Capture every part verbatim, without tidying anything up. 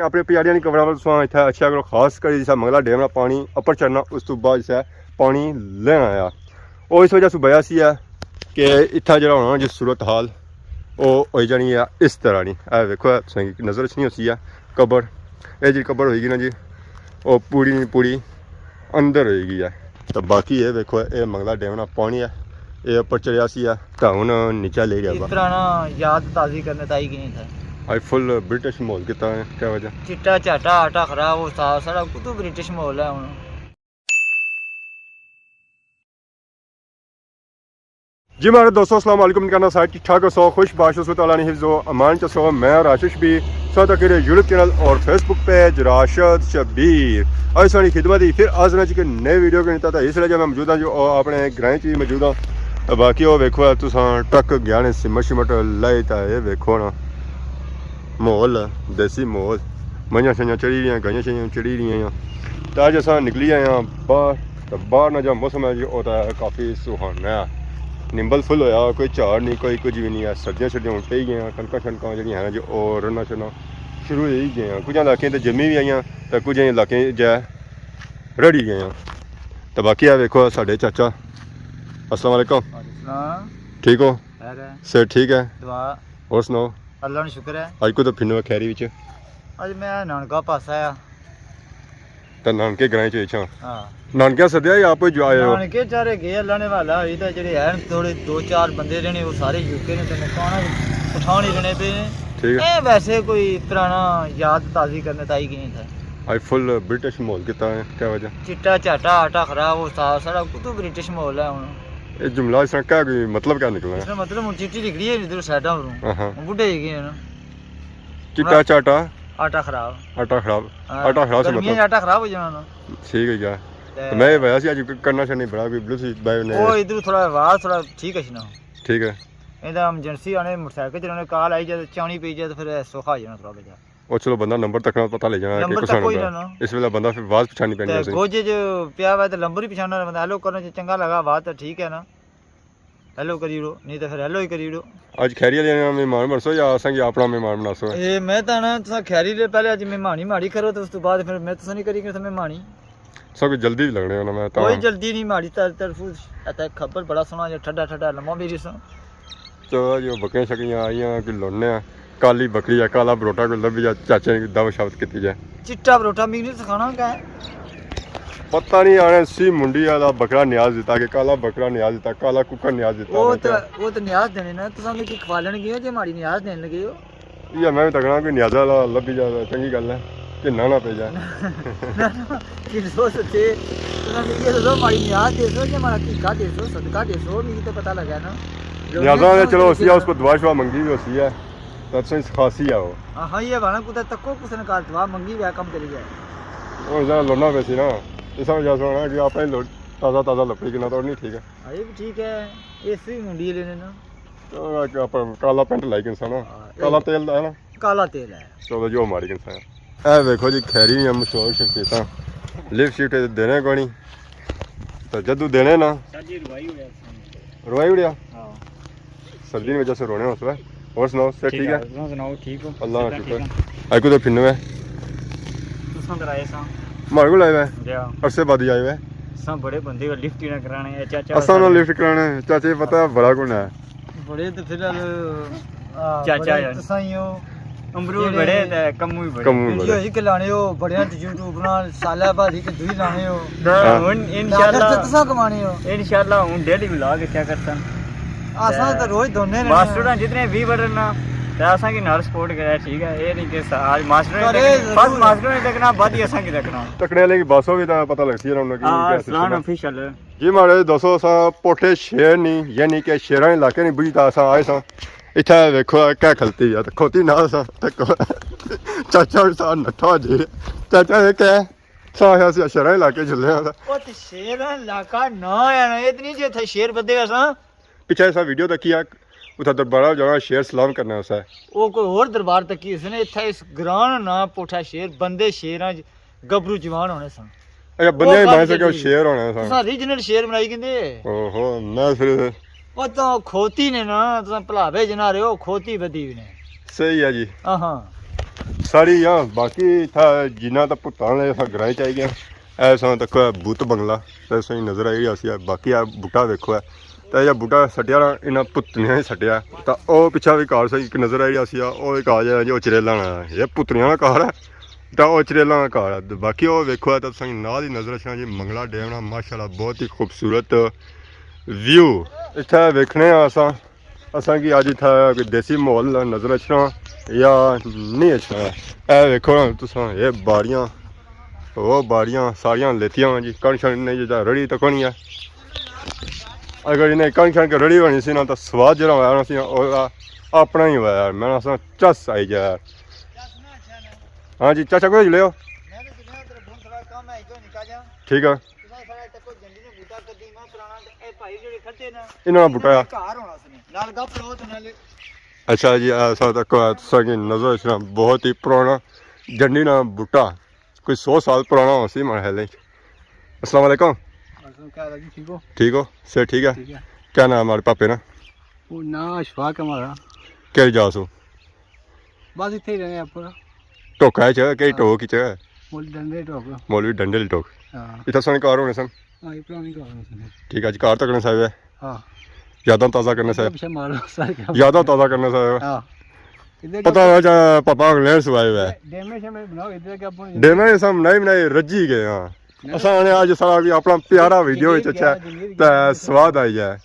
اپنے پجاڑیاں نی کور اپر تساں اتھے اچھیا کرو، خاص کری جسا منگلا ڈیم نا پانی اپر چڑھنا، اس تو بعد جسا پانی لینا آیا، او اس وجہ سے بیا سی ہے کہ اتھا جڑا ہونا جی صورت حال او ہوئی جانی ہے اس طرح نی۔ اے ویکھو، اے تساں کی نظر اچھنی ہوسی ہے قبر، اے جی قبر ہوئی گی نا جی، او پوری نی پوری اندر ہوئی گئی ہے۔ تو باقی اے ویکھو، اے منگلا ڈیم نا پانی ہے، اے اپر چڑھیا سی ہے، تو ہن نیچے لے گیا اس با۔ طرح نا یاد تازی کرنے تائی گئے تھے۔ آج فل برٹش ماحول کیتا ہے، کیا وجہ؟ چٹا چاٹا آٹا خراب ہو سا، ساڑا کتو برٹش ماحول ہے ہن۔ جی مہاڑے دوستو، السلام علیکم، امید کرنا سارے ٹھیک ٹھاک ہوسو، خوش باش ہوسو، تعالیٰ نے حفظ و امان چ ہوسو۔ میں راشد شبیر، سو تک یوٹیوب چینل اور فیس بک پیج راشد شبیر۔ اج ساڑی خدمت ہی پھر حاضر ہاں جی کہ نئے ویڈیو کے نتا۔ اس ویلے جو میں موجود ہاں جو او اپنے گرائیں چ ہی موجود ہاں۔ تے باقی او ویکھو تساں ٹرک گیا نے سیمنٹ شیمنٹ لائی، تے اے ویکھو نا ماحول، دیسی ماحول، منجھاں شنجھاں چڑھی رہیاں، گائیاں شائیاں چڑھی رہیاں۔ تے اج اساں نکلی آئے ہاں باہر۔ تے باہر نا جو موسم ہے جی، او تے کافی سہانا ہے۔ نمبل فل ہویا، کوئی جھاڑ نہیں، کوئی کچھ بھی نہیں ہے۔ سردیاں شردیاں ہن پئی گئیاں، کنکاں شنکاں جیڑھیاں ہیں جو او رڑنا شڑنا شروع ہوئی گئیاں۔ کچھ علاقیں تے جمی بھی آئیاں، تے کچھ علاقیں جو ہے رڑی گئیاں۔ تے باقی اے ویکھو ساڈے چاچا۔ السلام علیکم۔ وعلیکم السلام۔ ٹھیک ہو؟ خیر ہے۔ صحت ٹھیک ہے؟ دعا۔ اور سناؤ؟ اللہ نا شکر ہے۔ اج کتھے پھرنے ہو خیری وچ؟ اج میں نانکا پاسا آیا۔ تے نانکے گرائیں چ اچھا؟ ہاں۔ نانکے سدیا یا آپ جو آئے ہو؟ نانکے چارے گئے، اللہ نے والا ہوئی، تے جڑے ہیں تھوڑے دو چار بندے رہنے، وہ سارے یو کے نے، تے مکانا پٹھان ہی رہنے پے نے۔ ٹھیک ہے۔ اے ویسے کوئی پرانا یاد تازی کرنے تائی گئے تھے۔ آج فل برٹش ماحول کیتا ہے، کیا وجہ؟ چٹا چاٹا آٹا خراب ہو سا، ساڑا کتو برٹش ماحول ہے ہن۔ اے جملہ اس طرح کیا کوئی مطلب کیا نکلنا ہے؟ اس کا مطلب ہن چٹی نکلی ہے ادھر سائیڈاں پروں۔ ہاں ہاں۔ ہن بڈھے ہی گئے نا۔ چٹا چاٹا؟ آٹا خراب۔ آٹا خراب۔ ہاں، آٹا خراب سے گرمیاں مطلب؟ چ آٹا خراب ہو جانا نا۔ ٹھیک ہے یار۔ تے میں یہ وجہ سی اج کرنا شا نہیں بڑا کوئی بلو سی بائے نے۔ او ادھر تھوڑا آواز تھوڑا ٹھیک ہے نا۔ ٹھیک ہے۔ اے دا ایمرجنسی آنے موٹر سائیکل چلانے کال آئی جائے، چانی پئی جائے تے پھر سوکھا ہو جانا تھوڑا بجا۔ او چلو بندہ نمبر تکنا پتہ لے جانا کہ نمبر کسا تک کوئی نمبر ہے۔ نہ۔ اس ویلے بندہ پھر آواز پچھانی پینی تے ہوسی۔ گوجے جو پیا ہوا تے نمبر ہی پچھانا بندہ ہیلو کرنا چ چنگا لگا آواز تے ٹھیک ہے نا۔ ہیلو کری اڑو، نہیں تے پھر ہیلو ہی کری اڑو۔ اج خیری والے نا مہمان بنسو یا اساں کی اپنا مہمان بناسو؟ اے میں تاں نا تساں خیری لے پہلے اج مہمانی ماڑی کرو تے اس تو بعد پھر میں تساں نہیں کری کرتا مہمانی۔ سب کچھ جلدی بھی لگنے ہونا میں تاں۔ کوئی جلدی نہیں ماڑی تر طرف۔ اتے کھپر بڑا سوہنا جیا ٹھڈا ٹھڈا لمبا میری سو۔ چلو جی، او بکریاں شکریاں آئیاں، کوئی لونے آ۔ کالی بکری آ، کالا بروٹا کوئی لبھی جا، چاچے نے دعوت شعوت کیتی جائے۔ چٹا بروٹا میری سکھانا کیا ہے؟ پتہ نہیں آنے سی منڈی والا بکرا نیاز دیتا کہ کالا بکرا نیاز دیتا، کالا ککڑ نیاز دیتا وہ نے تو، کیا؟ وہ تو نیاز دینے نا، تساں میکی کھوالن گئے ہو جے ماڑی نیاز دین لگے ہو؟ یہ میں بھی تکنا کوئی نیازا والا لبھی جا، چنگی گل ہے کہ نہ نہ پہ جائے۔ نہ، نہ، تین سو سچے، تساں میکی یہ دسو ماڑی نیاز دے سو جے ماڑا کیکا دے سو، صدقہ دے سو، میکی تو پتہ لگا نا۔ نیازا نے چلو ہوسی ہے، اس کو دعا شعا منگی بھی ہوسی ہے۔ تے تساں اس خاصی آؤ۔ ہاں، ہاں، یہ بنا کتے تکو کسے نے کار دعا منگی وے کم کری گئے۔ او ذرا لونا پیسی نا، اس وجہ سے ہونا کہ آپ ہی لو-، تازہ تازہ لپڑی کے نہ توڑنی، ٹھیک ہے۔ ہاں، یہ بھی ٹھیک ہے، اس بھی منڈی لینے نا۔ تو آپ کالا پینٹ لائی کنسا نا، ہاں، کالا تیل دا ہے نا۔ کالا تیل ہے۔ چلو جو ماری کنسا۔ اے ویکھو جی، خیری نے مشہور شخصیتاں لفٹ شفٹ دینے کونی، تو جدو دینے نا۔ سر جی، روائی ہویا۔ روائی اڑیا؟ ہاں۔ سردی نی وجہ سے رونے ہوسو۔ اور سناؤ، صحت ٹھیک ہے؟ تساں سناؤ، ٹھیک ہو؟ اللہ نا شکر۔ اج کدھر پھرنے ہوئے؟ تساں کدھر آئے ساں؟ ماڑے کول آئے ہوئے؟ جی ہاں۔ عرصے بعد ہی آئے ہوئے۔ تساں بڑے بندے ہو، لفٹ ہی نہ کرانے، اے چاچا اساں نا لفٹ کرانے، چاچے پتہ ہے بڑا کون ہے؟ بڑے تے فی الحال، آ، چاچا بڑے یار۔ تساں ہی ہو۔ امرود جیڑھے بڑے تے کمو ہی بڑے۔ کمو ہی بڑے۔ ویڈیو ہک لانے ہو، بڑیاں تے یوٹیوب نال سالہ بعد ہک دوئی لانے ہو۔ نہ، ہاں۔ ہن تے آخر انشاءاللہ، تے تساں کمانے ہو۔ انشاءاللہ ہن ڈیلی ولاگ اچھا کرسن۔ اساں تے روز دونے رہنے ماسٹر آں۔ جتنے وی بڑے نا، تے اساں کی نال سپورٹ کرے، ٹھیک ہے؟ اے نہیں کہ سا-، آج ماسٹر نے کرے تکنا، ضرور۔ بس ماسٹر نے تکنا، بعد ہی اساں کی تکنا۔ تکنے والے کی باسو بھی تاں پتہ لگسی ہے انہاں کی ہاں، کیا سسٹم سلان ہے۔ آفیشل۔ جی مہاڑے دوستو، اساں پوٹھے شیر نی، یعنی کہ شیراں نے علاقے نی بجی تاں اساں آئے ساں۔ اتھے ویکھو کیا کھلتی ہے، تے کھوتی نال ساں، تے کو-، چاچا بھی ساں نٹھا جی۔ چاچا یہ کیا ہے؟ ساں آخیا سی شیراں نے علاقے چلے آں۔ او تے شیراں علاقہ نہ ہے نا، اتنی جی اتھے شیر بدے اساں۔ پچھے اساں ویڈیو تکی آ، اتھا دربارہ جانا شیر سلام کرنا اسے۔ او کوئی ہور دربار تکی اس نے، اتھا اس گراں نا پوٹھا شیر، بندے شیراں چ گبرو جوان ہونے سن۔ اچھا، بندے او ہی گل بنے سکے، چلی۔ شیر ہونے سن۔ تساں ریجنل شیر بنائی کیندے۔ اوہو، میں پھر او تاں کھوتی نے نا، تساں بھلاوے جنا رہے ہو، کھوتی بدی بھی نے۔ صحیح ہے جی۔ ہاں ہاں۔ ساری یا باقی اتھا جنہ تاں پتاں لے اساں گرائیں چائی گئے۔ ایسا تک بت بنگلہ تے سہی نظر آئی رہیا سی۔ باقی اے بوٹا ویکھو اے، تے یہ بوٹا سٹیا نا، انہاں پتنیاں ہی سٹیا۔ تے او پچھا وی گھر سہی اک نظر آئی رہیا سی، او وی گھر جیہڑا جی او چریلاں نا ہے، یہ پتنیاں نا گھر ہے، تے او چریلاں نا گھر ہے۔ باقی او ویکھو اے تے سہی نال ہی نظر اچھنا جی منگلا ڈیم نا، ماشاءاللہ بہت ہی خوبصورت ویو اتھے ویکھنے آں اساں۔ اساں کی اج اتھا کوئی دیسی ماحول نظر اچھنا یا نہیں اچھنا؟ اے ویکھو نا تساں، اے باڑیاں، او باڑیاں ساریاں لیتیاں جی، کن شن نہیں جدا رڑی تک نہیں ہے۔ اگر انہیں کن شن کے رڑی ہونی سی نا، تو سواد جڑا ہویا نا سی، او اپنا ہی ہویا یار۔ میں نا چس آئی جا یار۔ ہاں جی، چاچا کو لے آؤ۔ ٹھیک ہے۔ انہاں نا بوٹا آ۔ اچھا جی، ایسا تک تساں کی نظر اچھنا بہت ہی پرانا جنڈی نا بوٹا، کوئی سو سال پرانا ہو سی ماڑے خیال وچ۔ السلام علیکم۔ وعلیکم، کیا حال ہے جی؟ ٹھیک ہو؟ ٹھیک ہو؟ صحت ٹھیک ہے؟ ٹھیک ہے۔ کیا نام ہے ماڑے پاپے نا؟ وہ نام اشفاق ہے ہمارا۔ کہڑی جا سو؟ بس اتھے ہی رہنے اپر۔ ٹوکا ہے چ، کہڑی ہاں۔ ٹوک چ؟ مولوی ڈنڈے ٹوک۔ مولوی ڈنڈے ٹوک۔ ہاں۔ اتھا سن کار ہونے سن؟ ہاں، یہ پرانے کار ہونے سن۔ ٹھیک ہے جی، کار تکنے صاحب ہے۔ ہاں۔ یاداں تازہ کرنے صاحب۔ پیچھے مارو سارے۔ یاداں تازہ کرنے صاحب۔ ہاں۔ ادھر پتہ لگا جا پاپا انگلینڈ سے آئے ہوئے۔ ڈیمے شیمے بناؤ، ادھر کیا بنے؟ ڈیمے سم نہیں بنائے، رجی گئے ہاں۔ اساں نے اج سارا کوئی اپنا پیارا ویڈیو وچ اچھا تے سواد آئی جائے۔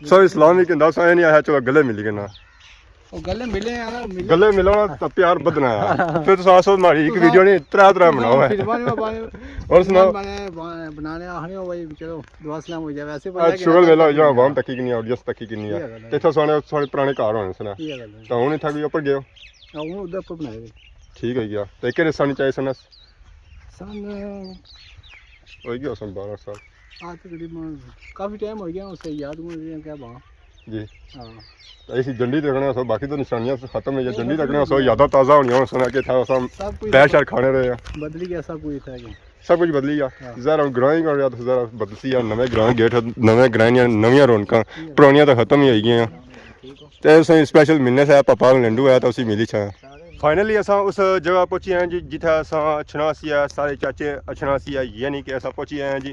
سو اسلام وی کہندا، سو اے نہیں آیا، چلو گلے ملی گنا۔ او گلے ملے آ، ملے۔ گلے ملو نا تے پیار بدھنا آ۔ پھر تساں آسو ماڑی ایک ویڈیو نہیں، ترے ترے بناؤ ہے۔ اور سناؤ؟ بنانے آخنے ہو بھائی، چلو دعا سلام ہو جائے۔ ویسے بندہ شغل ویلا ہو جائے، عوام تکی کنی، آڈینس تکی کنی ہے۔ تے اتھا ساڑے، ساڑے پرانے گھر ہونے سن۔ تے ہن اتھا کوئی اپر گئے ہو؟ ہاں، ہن ادھر اپر بنائے ہوئے۔ ٹھیک ہے گیا۔ تے کہڑے سن چاہے سن؟ سن ہوئی گیا سن بارہ سال۔ آج تقریباً کافی ٹائم ہو گیا، اسے یاد کون رہی کیا بھاں۔ جی۔ ہاں۔ ایسی جنڈی دیکھنے سو، باقی تو نشانیاں سے ختم ہوئی ہے۔ جنڈی دیکھنے سو، یاداں تازہ ہونی ہو سنا کہ تھا سب کچھ بہ شہر کھانے رہے ہیں۔ بدلی گیا سب کچھ اتھا کہ۔ سب کچھ بدلی گیا۔ ہاں۔ ظاہر ہن گراں ہی گراں تو ظاہر بدلسی ہے، نویں گراں گیٹ، نویں گراں نیاں نویاں رونقاں، پرانیاں تو ختم ہی ہوئی گئیاں۔ تے اساں اسپیشل ملنے سے پاپا لنڈو ہے تو اسی ملی چھا۔ فائنلی اساں اس جگہ پہنچی ہیں جی، جتھے اساں اچھنا سی ہے، سارے چاچے اچھنا سی ہے، یعنی کہ اساں پہنچی ہیں جی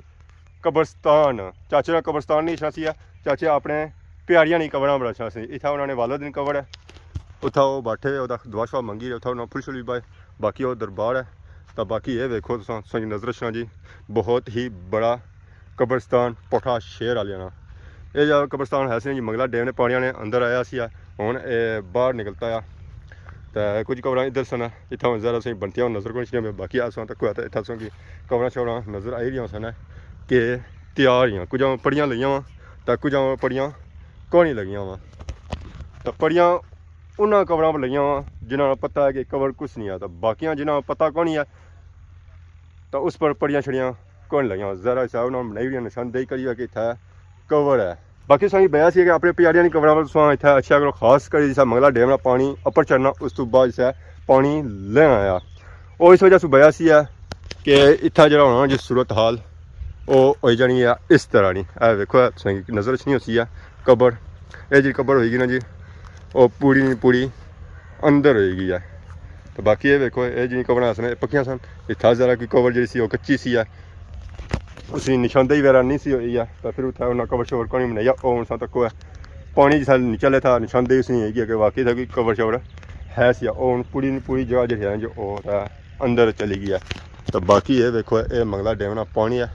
قبرستان۔ چاچے نا قبرستان نہیں اچھنا سی ہے، چاچے اپنے پیاریاں نی قبراں پر اچھنا سی۔ اتھا انہاں نے والد نی قبر ہے، اتھا او بیٹھے ہوئے، اتھا دعا شعا منگی رہے، اتھا انہاں پھل شل بھی پائے۔ باقی او دربار ہے۔ تاں باقی اے ویکھو تساں، تساں کی نظر اچھنا جی، بہت ہی بڑا قبرستان پوٹھا شہر آلیاں نا۔ اے جا قبرستان ہے سی جی، منگلا ڈیم نے پانیاں نے اندر آیا سی، ہن اے باہر نکلتا آ۔ تے کچھ قبراں ادھر سن، اتھاں ہن ذرا سائیں بنتیاں ہن نظر کونی اچھنیاں، باقی اساں تک ہویا تے اتھاں تساں کی قبراں شبراں نظر آئی رہیاں سن کہ تیار ہیاں، کچھ پڑیاں لگیاں وا تے کچھ پڑیاں کونی لگیاں وا۔ تے پڑیاں انہاں قبراں پر لگیاں وا جنہاں نا پتہ ہے کہ قبر کچھ نہیں ہے، تے باقیاں جنہاں نا پتہ کونی ہے تے اس پر پڑیاں شڑیاں کونی لگیاں وا۔ ذرا حساب انہاں بنائی ہوئی نشاندہی کری ہوئی کہ اتھا قبر ہے۔ باقی ساں بیا سی کہ اپنے پیاریاں نی قبراں پر تساں اتھا اچھا کرو، خاص کر جسا منگلا ڈیم نا پانی اپر چڑھنا، اس تو بعد جسا پانی لینا آیا۔ او اس وجہ سے بیا سی ہے کہ اتھا جڑا ہونا جی صورت حال او ہوئی جانی ہے اس طرح نی۔ اے ویکھو، تساں کی نظر اچھنی ہوسی ہے قبر۔ اے جی قبر ہوئی گئی نا جی، او پوری نی پوری اندر ہوئی گئی ہے۔ تو باقی اے ویکھو، اے جی قبراں سن، اے پکیاں سن۔ اتھا ذرا کوئی قبر جڑی سی، او کچی سی ہے۔ اس نی نشاندہی وغیرہ نہیں سی ہوئی ہے۔ تو پھر اتھا انہاں قبر شبر کونی بنائی ہے۔ او ہن ساں تک ہے۔ پانی جسا نیچے لے تھا، نشاندہی اس نی ہوئی گئی کہ واقعی تھا کوئی قبر شبر ہے سی۔ او ہن پوری نی پوری جگہ جڑی ہے جو او ہے اندر چلی گئی ہے۔ تو باقی اے ویکھو، اے منگلا ڈیم نا پانی ہے،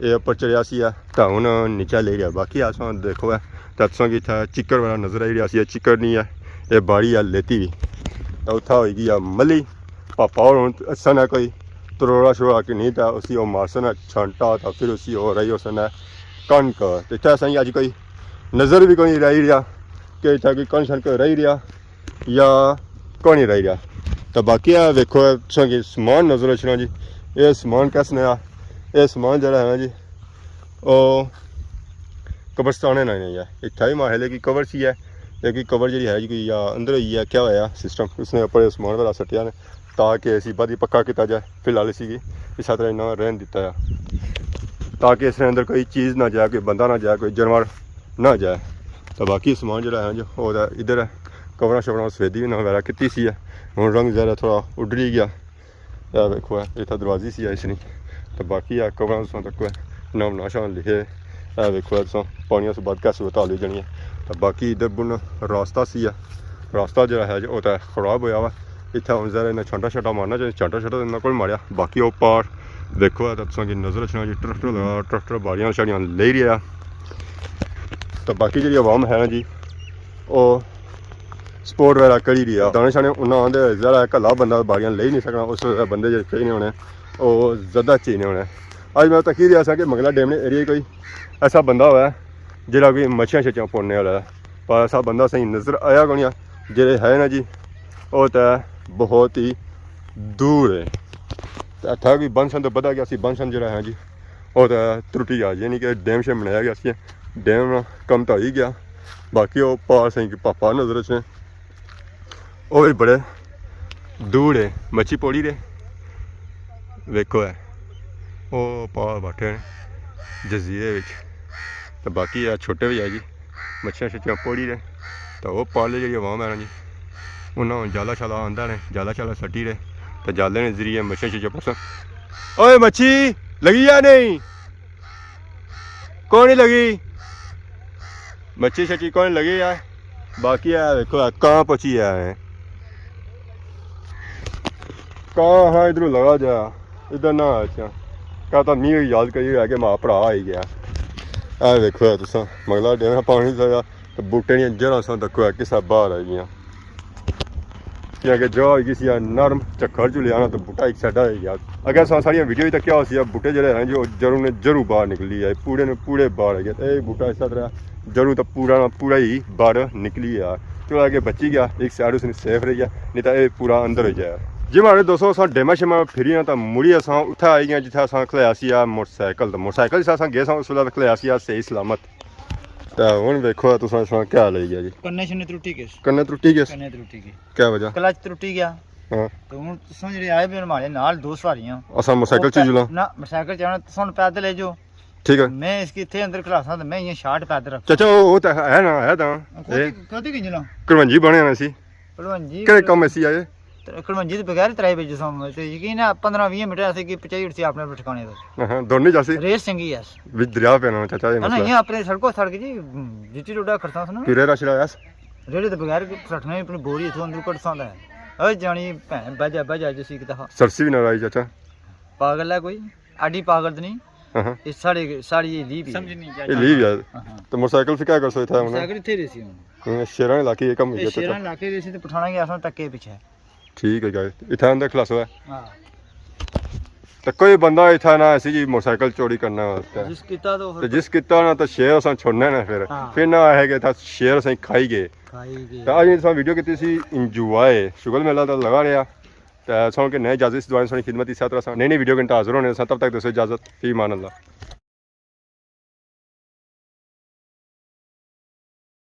اے اپر چڑھیا سی ہے، تے ہن نیچے لے رہیا۔ باقی اساں دیکھو ہے، تے تساں کی اتھا چکر والا نظر آئی رہیا سی، چکر نہیں ہے، اے باڑی ہے لیتی ہوئی۔ تے اتھا ہوئی گئی ہے ملی، پاپا ہور ہن اساں نہ کوئی تروڑا شروڑا کہ نہیں، تے اسی او مارسن چھانٹا، تے پھر اسی او رہی اس نے کنک۔ تے اتھا اساں کی اج کوئی نظر بھی کوئی رہی رہیا کہ اتھا کوئی کنک شنک رہی رہیا۔ یا کونی رہی رہیا۔ تے باقی اے ویکھو، تساں کی سامان نظر اچھنا جی۔ اے سامان کس نے آ؟ اے سامان جڑا ہے نا جی، او قبرستان ہے نا، نہیں ہے۔ اتھا ہی ماحلے کی قبر سی ہے، لیکن قبر جڑی ہے جی کوئی یا اندر ہوئی ہے، کیا ہویا سسٹم، اس نے اپر سامان والا سٹیا نے، تاکہ اسی بعد ہی پکا کیتا جائے۔ فی الحال اسی کی اس طرح انہاں رہن دیتا ہے، تاکہ اس نے اندر کوئی چیز نہ جائے، کوئی بندہ نہ جائے، کوئی جانور نہ جائے۔ تو باقی سامان جڑا ہے جو او ادھر ہے، قبراں شبراں سفیدی نہ وغیرہ کیتی سی ہے، ہن رنگ ذرا تھوڑا اڈری گیا۔ اے ویکھو، اے اتھا دروازی سی آئی سی نہیں۔ تے باقی اے کور تساں تکو اے، نام نشان لکھے۔ اے ویکھو، اے تساں پانی اس بعد کیسے ہوتا لے جانی ہے۔ تے باقی ادھر بن راستہ سی ہے، راستہ جڑا ہے او تے خراب ہویا ہوا۔ اتھا ہن ذرا انہاں چھانٹا چھانٹا مارنا چاہیے، چھانٹا چھانٹا تے انہاں کول ماریا۔ باقی او پار دیکھو، اے تے تساں کی نظر اچھنا جی، ٹریکٹر لگا، ٹریکٹر باڑیاں شاڑیاں لے رہیا۔ تے باقی جڑی عوام ہے نا جی، او سپورٹ وغیرہ کری رہی ہے۔ دانے شانے انہاں آندے، ذرا کلا بندہ باڑیاں لے نہیں سکنا، اس وجہ بندے جڑے چاہینے ہونے، او زیادہ چاہینے ہونے۔ اج میں تکی رہیا سا کہ منگلا ڈیم نے ایریا کوئی ایسا بندہ ہویا جڑا کوئی مچھیاں شچیاں پھوڑنے والا ہے، پر ایسا بندہ صحیح نظر آیا کونیا۔ جڑے ہے نا جی، او تے بہت ہی دور ہے۔ تے اتھا کوئی بن سن تو پتا کہ اسی بن سن جڑا ہے جی، او تے ترٹی گیا، یعنی کہ ڈیم شیم بنایا گیا سی، ڈیم کم تو ہوئی گیا۔ باقی او پار سائیں کی پاپا نظر اچھنے، او بھی بڑے دور ہے، مچھی پوڑی رہے۔ ویکھو اے، او پار بیٹھے ہیں جزیرے وچ۔ تے باقی اے چھوٹے بھی ہے جی، مچھیاں شچھیاں پوڑی رہے۔ تے او پارلے جڑی عوام ہے نا جی، انہاں جالا شالا آندا نے، جالا شالا سٹی رہے۔ تے جالے نے ذریعے مچھیاں شچھیاں پسن۔ اوئے مچھی لگی یا نہیں؟ کون نہیں لگی؟ مچھی شچھی کون لگی ہے؟ باقی ہے، دیکھو، کاں پچی ہے۔ کاں ہاں ادھروں لگا جا، ادھر نہ آ۔ اچھا، کہتا می یاد کری رہا کہ ماں بھرا آئی گیا۔ اے دیکھو تساں، مگلا ڈیرا پانی سا، تے بوٹے نیاں جڑاں ساں تکو کسا باہر آئی گیاں۔ کیونکہ جا ہوئی گئی سی نرم، جھکھڑ جلیا نا تے بوٹا ایک سائیڈ ہوئی گیا۔ اگر سا ساریاں ویڈیو وچ تکیا ہوسی، بوٹے جڑے ہیں جو جڑوں نے جڑوں باہر نکلی ہے، پوڑے نے پوڑے باہر آئی گئے۔ تے اے بوٹا اس طرح جڑوں تے پوڑا نا پوڑا ہی باہر نکلی ہے۔ چلو اگے بچی گیا، ایک سائیڈ اس نے سیف رہی ہے، نہیں تے اے پورا اندر ہو جائے۔ جی ماڑے دوستو، اساں ڈیما شیما پھری آں تے مڑی اساں اتھے آئی گئے جتھے اساں کھلایا سی آ موٹر سائیکل۔ تے موٹر سائیکل جتھے اساں گئے ساں اس ویلے تے کھلایا سی آ صحیح سلامت۔ تے ہن ویکھو تساں اساں کیا لئی گیا جی۔ کنے شنے ترٹی گئے۔ کنے ترٹی گئے؟ کنے ترٹی گئے۔ کیا وجہ؟ کلچ ترٹی گیا۔ ہاں۔ تے ہن تساں جڑے آئے وے ماڑے نال دوست ساریاں۔ اساں موٹر سائیکل چ جلاں؟ نہ، موٹر سائیکل چاہنا تساں پیدل ہے جو۔ ٹھیک ہے۔ میں اس کی اتھے اندر کھلاساں تے میں یہ شارٹ پیدل رکھاں۔ چاچا، او، او تے ہے نا، ہے تاں۔ کدی، اے کدی کی جلاں؟ کلونجی بنے ہونے سی۔ کلونجی۔ کہڑے کم سی آئے؟ تے کلونجی دے بغیر ترائی بجے سام تے یقین ہے پندرہ ویہہ منٹ ایسے کی پچائی اٹھسی اپنے ٹھکانے تے۔ ہاں، ہاں، دوڑنی جاسی۔ ریس چنگی ہے۔ وچ دریا پینا چاچا، یہ ہے نا، مسئلہ۔ یہ اپنے سڑکوں سڑک جی، جتی ڈوڈا کرتا سنا۔ پیرے رش لایا۔ ریڑے دے بغیر سٹنے اپنی بوری اتھوں اندر کڈ ساندا ہے۔ اے جانی بھین، بجا، بجا جسی کتا۔ سرسی بھی نہ لائی چاچا۔ پاگل ہے کوئی، اڈی پاگل تے نہیں۔ ہاں، ہاں۔ یہ ساڑے، ساڑی یہ لیو ہی ہے۔ سمجھ نہیں کیا یہ لیو یار۔ ہاں، ہاں۔ تو موٹر سائیکل پھر کیا کرسو اتھا ہن؟ موٹر سائیکل اتھے رہسی ہن۔ ہاں، شیراں علاقے یہ کم ہو یہ گیا شیراں چاچا۔ علاقے رہسی تے پٹھانا گیا سن تکے پیچھے۔ ٹھیک ہے گائز، اتھا اندر کھلاسو ہے۔ ہاں۔ تے کوئی بندہ اتھا نہ ایسی جی موٹر سائیکل چوری کرنا واسطے۔ جس کیتا تو تے جس کیتا نا تے شیر اساں چھوڑنے نے پھر۔ ہاں۔ پھر نہ آئے کہ اتھا شیر اساں کھائی گئے۔ کھائی گئے۔ تے اج اساں ویڈیو کیتی سی انجوائے، شغل میلہ تے لگا رہیا۔ تے اساں کہ نئے اجازت اس دعائیں سنی خدمت اس طرح اساں نئی نئی ویڈیو گھنٹہ حاضر ہونے ساں، تب تک دوستو اجازت، فی امان اللہ۔